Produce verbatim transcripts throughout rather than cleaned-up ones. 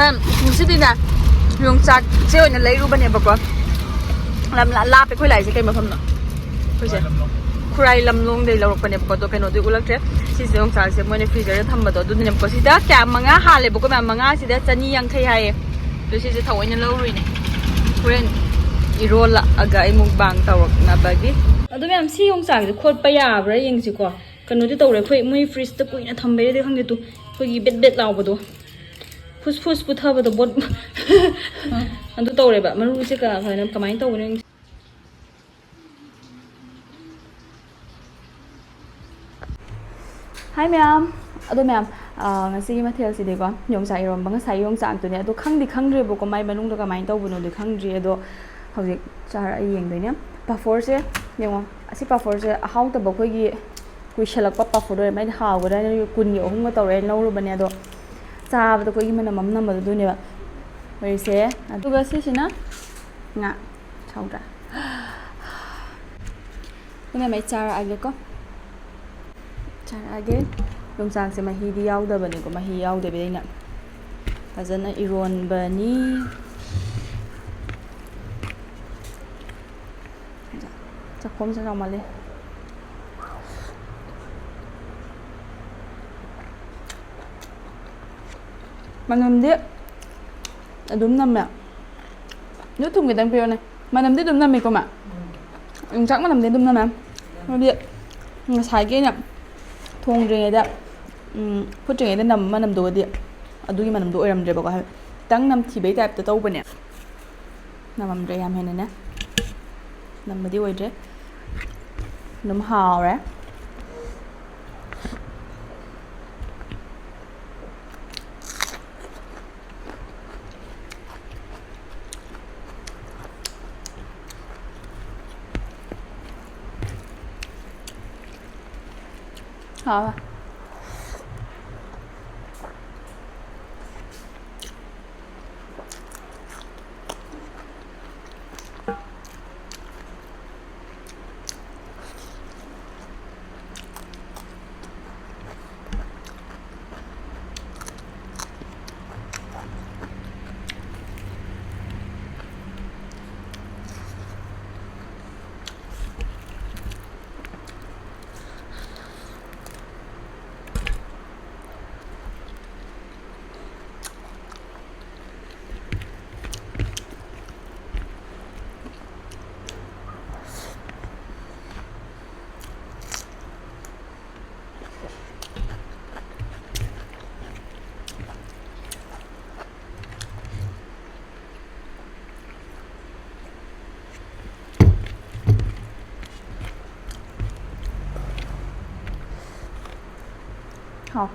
ꯎꯝ, ꯉꯁꯤꯗꯤꯅꯦ, ꯌꯣꯡꯆꯥꯛꯁꯦ ꯑꯣꯏꯅ ꯂꯩꯔꯨꯕꯅꯦꯕꯀꯣ꯫ ꯂꯝ ꯂꯥ-, ꯂꯥꯞꯄꯦ ꯑꯩꯈꯣꯏ ꯂꯥꯛꯏꯁꯦ꯫ ꯀꯩ ꯃꯐꯝꯅꯣ? ꯑꯩꯈꯣꯏꯁꯦ ꯈꯨꯔꯥꯏ ꯂꯝꯂꯣꯡꯗꯩ ꯂꯧꯔꯛꯄꯅꯦꯕꯀꯣ꯫ ꯑꯗꯣ ꯀꯩꯅꯣꯗꯤ ꯎꯠꯂꯛꯇ꯭ꯔꯦ꯫ ꯁꯤꯁꯦ ꯌꯣꯡꯆꯥꯛꯁꯦ ꯃꯣꯏꯅ ꯐ꯭ꯔꯤꯖꯔꯗ ꯊꯝꯕꯗꯣ ꯑꯗꯨꯗꯨꯅꯦꯕꯀꯣ꯫ ꯁꯤꯗ ꯀꯌꯥ, ꯃꯉꯥ ꯍꯥꯜꯂꯦꯕꯀꯣ ꯃꯌꯥꯝ, ꯃꯉꯥꯁꯤꯗ ꯆꯅꯤ ꯌꯥꯡꯈꯩ ꯍꯥꯏꯌꯦ꯫ ꯑꯗꯣ ꯁꯤꯁꯦ ꯊꯑꯣꯏꯅ ꯂꯧꯔꯨꯏꯅꯦ꯫ ꯍꯣꯔꯦꯟ ꯏꯔꯣꯜꯂꯛꯑꯒ ꯑꯩ ꯃꯨꯛꯕꯥꯡ ꯇꯧꯔꯛꯅꯕꯒꯤ꯫ ꯑꯗꯣ ꯃꯌꯥꯝ, ꯁꯤ ꯌꯣꯡꯆꯥꯛꯁꯦ ꯈꯣꯠꯄ ꯌꯥꯕ꯭ꯔꯥ ꯌꯦꯡꯁꯤꯀꯣ꯫ ꯀꯩꯅꯣꯗꯤ ꯇꯧꯔꯦ ꯑꯩꯈꯣꯏ, ꯃꯣꯏ ꯐ꯭ꯔꯤꯖꯇ ꯀꯨꯏꯅ ꯊꯝꯕꯩꯔꯗꯤ ꯈꯪꯗꯦ꯫ ꯇꯨ, ꯑꯩꯈꯣꯏꯒꯤ ꯕꯦꯠ ꯕꯦꯠ ꯂꯥꯎꯕꯗꯣ꯫ ꯐꯨꯁ ꯐꯨꯁ ꯄꯨꯊꯕꯗꯣ ꯕꯣꯠ꯫ ꯑꯗꯨ ꯇꯧꯔꯦꯕ꯫ ꯃꯔꯨꯁꯦ ꯀ-, ꯀꯃꯥꯏꯅ ꯇꯧꯕꯅꯣ ꯌꯦꯡꯁꯤ꯫ ꯍꯥꯏ ꯃꯌꯥꯝ꯫ ꯑꯗꯣ ꯃꯌꯥꯝ, ꯑ, ꯉꯁꯤꯒꯤ ꯃꯊꯦꯜꯁꯤꯗꯤꯀꯣ, ꯌꯣꯡꯆꯥꯛ ꯏꯔꯣꯝꯕ꯫ ꯉꯁꯥꯏ ꯌꯣꯡꯆꯥꯛꯇꯨꯅꯦ, ꯑꯗꯣ ꯈꯪꯗꯤ ꯈꯪꯗ꯭ꯔꯦꯕꯀꯣ, ꯃꯥꯏ ꯃꯅꯨꯡꯗ ꯀꯃꯥꯏꯅ ꯇꯧꯕꯅꯣꯗꯤ ꯈꯪꯗ꯭ꯔꯤ꯫ ꯑꯗꯣ ꯍꯧꯖꯤꯛ ꯆꯥꯔ ꯑꯩ ꯌꯦꯡꯗꯣꯏꯅꯦ꯫ ꯄꯥꯐꯣꯔꯁꯦ ꯌꯦꯡꯉꯣ, ꯑꯁꯤ ꯄꯥꯐꯣꯔꯁꯦ ꯑꯍꯥꯎꯇꯕ ꯑꯩꯈꯣꯏꯒꯤ ꯀꯨꯏꯁꯜꯂꯛꯄ ꯄꯥꯐꯣꯔ ꯑꯣꯏꯔꯦ꯫ ꯑꯩꯅ ꯍꯥꯎꯒꯗ꯭ꯔꯥ ꯍꯥꯏꯅ ꯀꯨꯟꯒꯤ ꯑꯍꯨꯝꯒ ꯇꯧꯔꯦ, ꯑꯩꯅ ꯂꯧꯔꯨꯕꯅꯦ꯫ ꯑꯗꯣ ꯆꯥꯕꯗ ꯑꯩꯈꯣꯏꯒꯤ ꯃꯅꯝ ꯑꯃ ꯅꯝꯕꯗꯣ ꯑꯗꯨꯅꯦꯕ ꯑꯣꯏꯔꯤꯁꯦ꯫ ꯑꯗꯨꯒ ꯁꯤꯁꯤꯅ ꯉꯥ꯫ ꯍꯥꯎꯗ꯭ꯔꯥ? ꯑꯗꯨꯅ ꯃꯩ ꯆꯥꯔꯛꯑꯒꯦꯀꯣ꯫ ꯆꯥꯔꯛꯑꯒꯦ꯫ ꯌꯣꯡꯆꯥꯛꯁꯦ ꯃꯍꯤꯗꯤ ꯌꯥꯎꯗꯕꯅꯤꯀꯣ, ꯃꯍꯤ ꯌꯥꯎꯗꯕꯤꯗ ꯑꯩꯅ ꯐꯖꯅ ꯏꯔꯣꯟꯕꯅꯤ꯫ ꯆꯥꯛꯈꯣꯝꯁꯦ ꯆꯥꯎꯃꯜꯂꯦ꯫ ꯃꯅꯝꯗꯤ ꯑꯗꯨꯝ ꯅꯝꯃꯦ꯫ ꯑꯗꯨ ꯊꯨꯝ ꯈꯤꯇꯪ ꯄꯤꯔꯣꯅꯦ꯫ ꯃꯅꯝꯗꯤ ꯑꯗꯨꯝ ꯅꯝꯃꯤꯀꯣ, ꯃꯥ? ꯌꯣꯡꯆꯥꯛ ꯃꯅꯝꯗꯤ ꯑꯗꯨꯝ ꯅꯝꯃꯦ꯫ ꯍꯥꯏꯗꯤ ꯉꯁꯥꯏꯒꯤ ꯑꯩꯅ ꯊꯣꯡꯗ꯭ꯔꯤꯉꯩꯗ, ꯎꯝ, ꯐꯨꯠꯇ꯭ꯔꯤꯉꯩꯗ ꯅꯝꯕ ꯃꯅꯝꯗꯨꯒꯗꯤ ꯑꯗꯨꯒꯤ ꯃꯅꯝꯗꯣ ꯑꯣꯏꯔꯝꯗ꯭ꯔꯦꯕꯀꯣ꯫ ꯍꯥꯏ-, ꯈꯤꯇꯪ ꯅꯝꯊꯤꯕꯩ ꯇꯥꯏꯞꯇ ꯇꯧꯕꯅꯦ꯫ ꯅꯝꯃꯝꯗ꯭ꯔꯦ ꯌꯥꯝ ꯍꯦꯟꯅꯅꯦ꯫ ꯅꯝꯕꯗꯤ ꯑꯣꯏꯗ꯭ꯔꯦ꯫ ꯑꯗꯨꯝ ꯍꯥꯎꯔꯦ꯫ ꯍꯥꯎꯋꯦ꯫ ꯍꯥꯎ꯫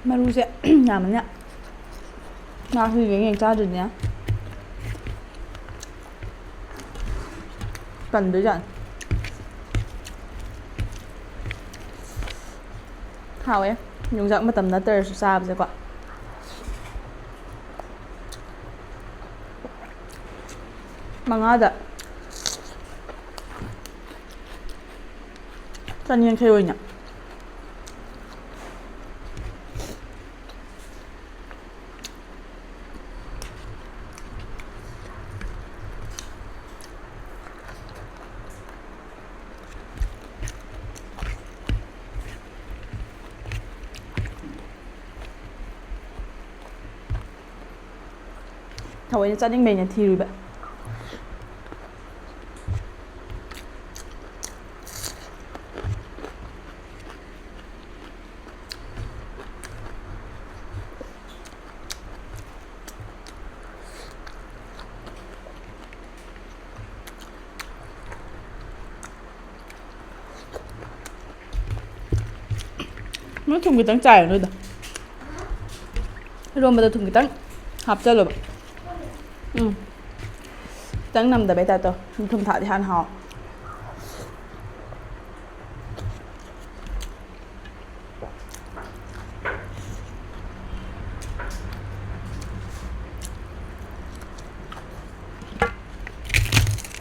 ꯃꯔꯨꯁꯦ ꯌꯥꯝꯕꯅꯤꯅ ꯉꯥꯁꯨ ꯌꯦꯡ ꯌꯦꯡ ꯆꯥꯗꯣꯏꯅꯦ꯫ ꯇꯟꯗꯣꯏꯖꯥꯠꯅꯤ꯫ ꯍꯥꯎꯋꯦ꯫ ꯌꯣꯡꯆꯥꯛ ꯃꯇꯝ ꯅꯠꯇ꯭ꯔꯁꯨ ꯆꯥꯕꯁꯦꯀꯣ꯫ ꯃꯉꯥꯗ ꯆꯅꯤꯌꯥꯡꯈꯩ ꯑꯣꯏꯅ꯫ ꯊꯑꯣꯏꯅ ꯆꯥꯅꯤꯡꯕꯩꯅ ꯊꯤꯔꯨꯕ꯫ ꯅꯣꯏ ꯊꯨꯝ ꯈꯤꯇꯪ ꯆꯥꯏꯔꯣ ꯅꯣꯏꯗꯣ꯫ ꯏꯔꯣꯝꯕꯗ ꯊꯨꯝ ꯈꯤꯇꯪ ꯍꯥꯞꯆꯜꯂꯣꯕ꯫ ꯎꯝ꯫ ꯈꯤꯇꯪ ꯅꯝꯗꯕꯩ ꯇꯥꯏꯞ ꯇꯧ꯫ ꯊꯨꯝ ꯊꯥꯛꯑꯗꯤ ꯍꯥꯟꯅ ꯍꯥꯎ꯫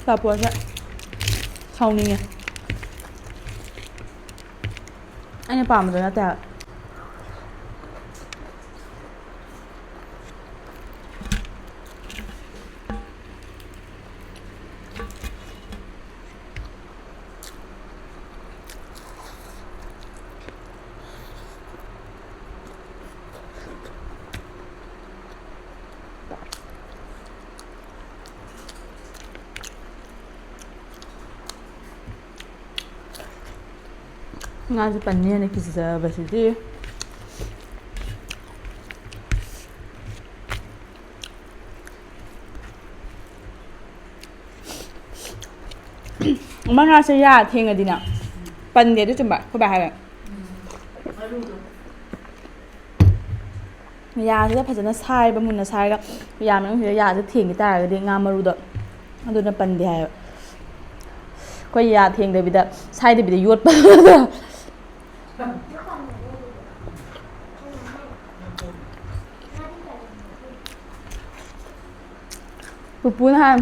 ꯄꯥꯐꯣꯔꯁꯦ ꯁꯥꯎꯅꯤꯡꯉꯦ꯫ ꯑꯩꯅ ꯄꯥꯝꯕꯗꯣ ꯅꯠꯇꯦ ꯍꯥꯏꯕ꯫ ꯉꯥꯁꯦ ꯄꯟꯅꯦꯅ ꯀꯤꯖꯕꯁꯤꯗꯤ꯫ ꯃꯅꯥꯁꯦ ꯌꯥ ꯊꯦꯡꯉꯗꯤꯅꯦ ꯄꯟꯗꯦ, ꯑꯗꯨ ꯆꯨꯝꯕ? ꯑꯩꯈꯣꯏ ꯕꯥ ꯍꯥꯏꯕ꯫ ꯌꯥꯁꯤꯗ ꯐꯖꯅ ꯁꯥꯏꯕ, ꯃꯨꯟꯅ ꯁꯥꯏꯔꯒ ꯌꯥ ꯃꯅꯨꯡꯁꯤꯗ ꯌꯥꯁꯦ ꯊꯦꯡꯈꯤ ꯇꯥꯔꯒꯗꯤ ꯉꯥ ꯃꯔꯨꯗꯣ ꯑꯗꯨꯅ ꯄꯟꯗꯦ ꯍꯥꯏꯕ꯫ ꯑꯩꯈꯣꯏ ꯌꯥ ꯊꯦꯡꯗꯕꯤꯗ, ꯁꯥꯏꯗꯕꯤꯗ ꯌꯣꯠꯄ꯫ ꯄꯨꯄꯨꯅ ꯍꯥꯏ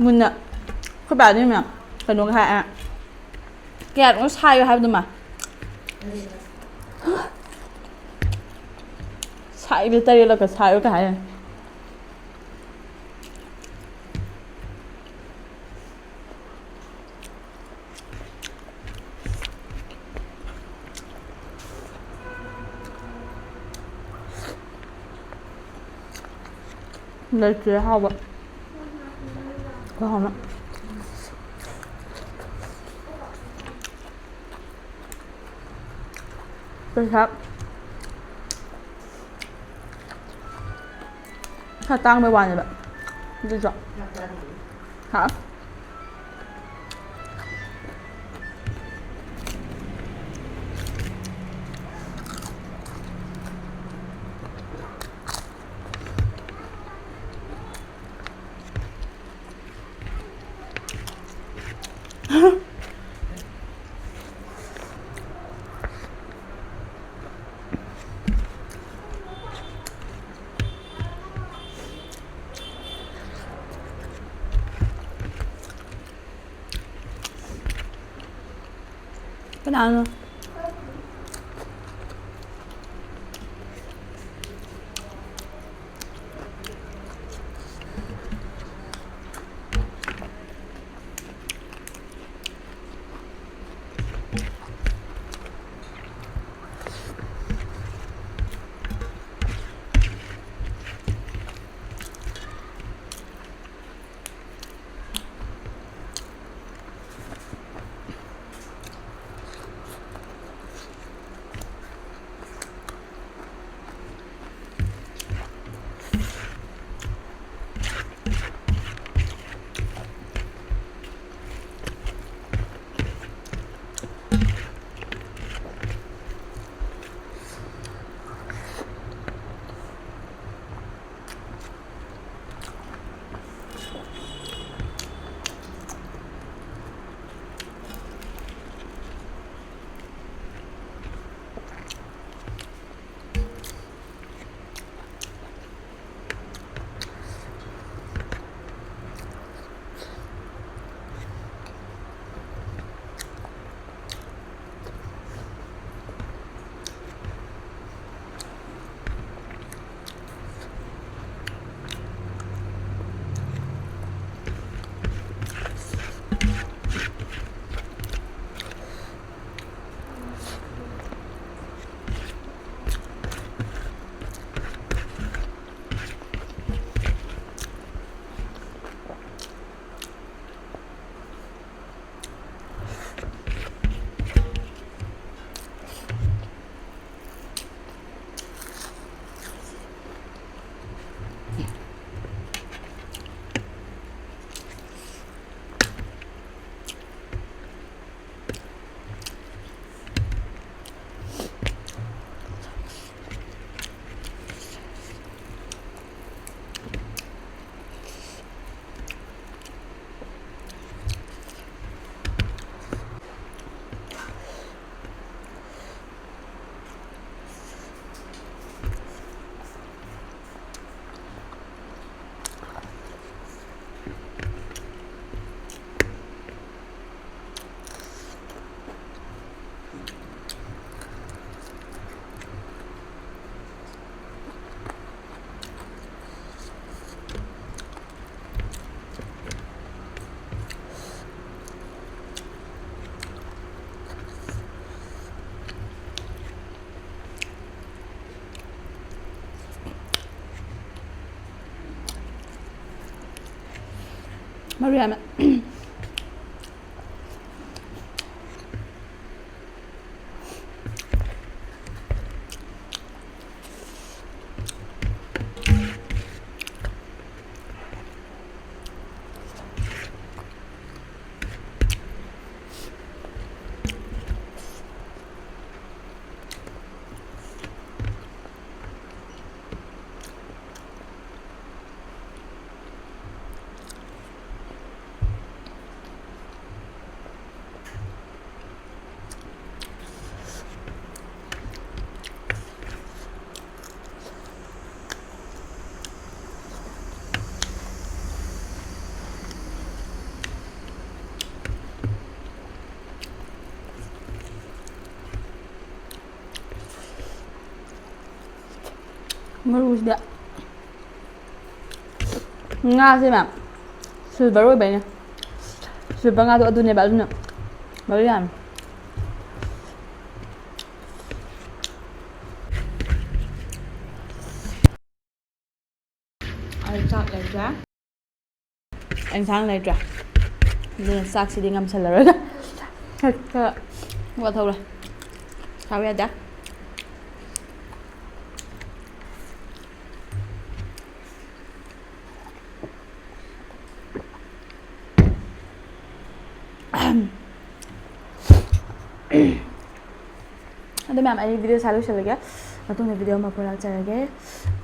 ꯃꯨꯟꯅ, ꯑꯩꯈꯣꯏ ꯕꯥꯗꯤ ꯃꯌꯥꯝ ꯀꯩꯅꯣꯒ ꯍꯥꯏ, ꯀꯌꯥꯔꯛꯅꯣ ꯁꯥꯏꯌꯣ ꯍꯥꯏꯕꯗꯨꯃ? ꯁꯥꯏꯕ ꯇꯔꯦꯠꯂꯛꯀ ꯁꯥꯏꯌꯣ ꯀ ꯍꯥꯏ꯫ ꯂꯩꯇ꯭ꯔꯦ ꯍꯥꯎꯕ꯫ ꯈꯨꯍꯥꯎ ꯑꯃ꯫ ꯄꯩꯁꯥ ꯈꯔ ꯇꯥꯡꯕꯩ ꯋꯥꯅꯦꯕ꯫ ꯑꯗꯨꯁꯨ ꯍꯥ꯫ ꯀꯅꯥꯅꯣ? ꯃꯔꯨ ꯌꯥꯝꯅ꯫ ꯃꯔꯨꯁꯤꯗ ꯉꯥꯁꯦ ꯃꯌꯥꯝ silver ꯑꯣꯏꯕꯩꯅꯦ꯫ Silver ꯉꯥꯗꯣ ꯑꯗꯨꯅꯦꯕ, ꯑꯗꯨꯅ ꯃꯔꯨ ꯌꯥꯝꯃꯦ꯫ ꯑꯩ ꯆꯥꯛ ꯂꯩꯇ꯭ꯔꯦ꯫ ꯏꯟꯁꯥꯡ ꯂꯩꯇ꯭ꯔꯦ꯫ ꯑꯗꯨꯅ ꯆꯥꯛꯁꯤꯗꯤ ꯉꯝꯁꯜꯂꯔꯣꯏꯒ ꯍꯦꯛꯇ ꯋꯥꯊꯧꯔꯦ꯫ ꯁꯥꯎ ꯌꯥꯗꯦ꯫ ꯑꯗꯣ ꯃꯌꯥꯝ, ꯑꯩ video ꯁꯥ ꯂꯣꯏꯁꯤꯜꯂꯒꯦ꯫ ꯃꯇꯨꯡꯗ video ꯑꯃ ꯄꯨꯔꯛꯆꯔꯒꯦ꯫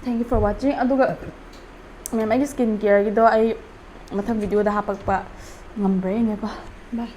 Thank you for watching꯫ ꯑꯗꯨꯒ ꯃꯌꯥꯝ, ꯑꯩꯒꯤ skin careꯒꯤꯗꯣ ꯑꯩ ꯃꯊꯪ videoꯗ ꯍꯥꯄꯛꯄ ꯉꯝꯕ꯭ꯔꯥ ꯌꯦꯡꯒꯦꯀꯣ꯫ Bye꯫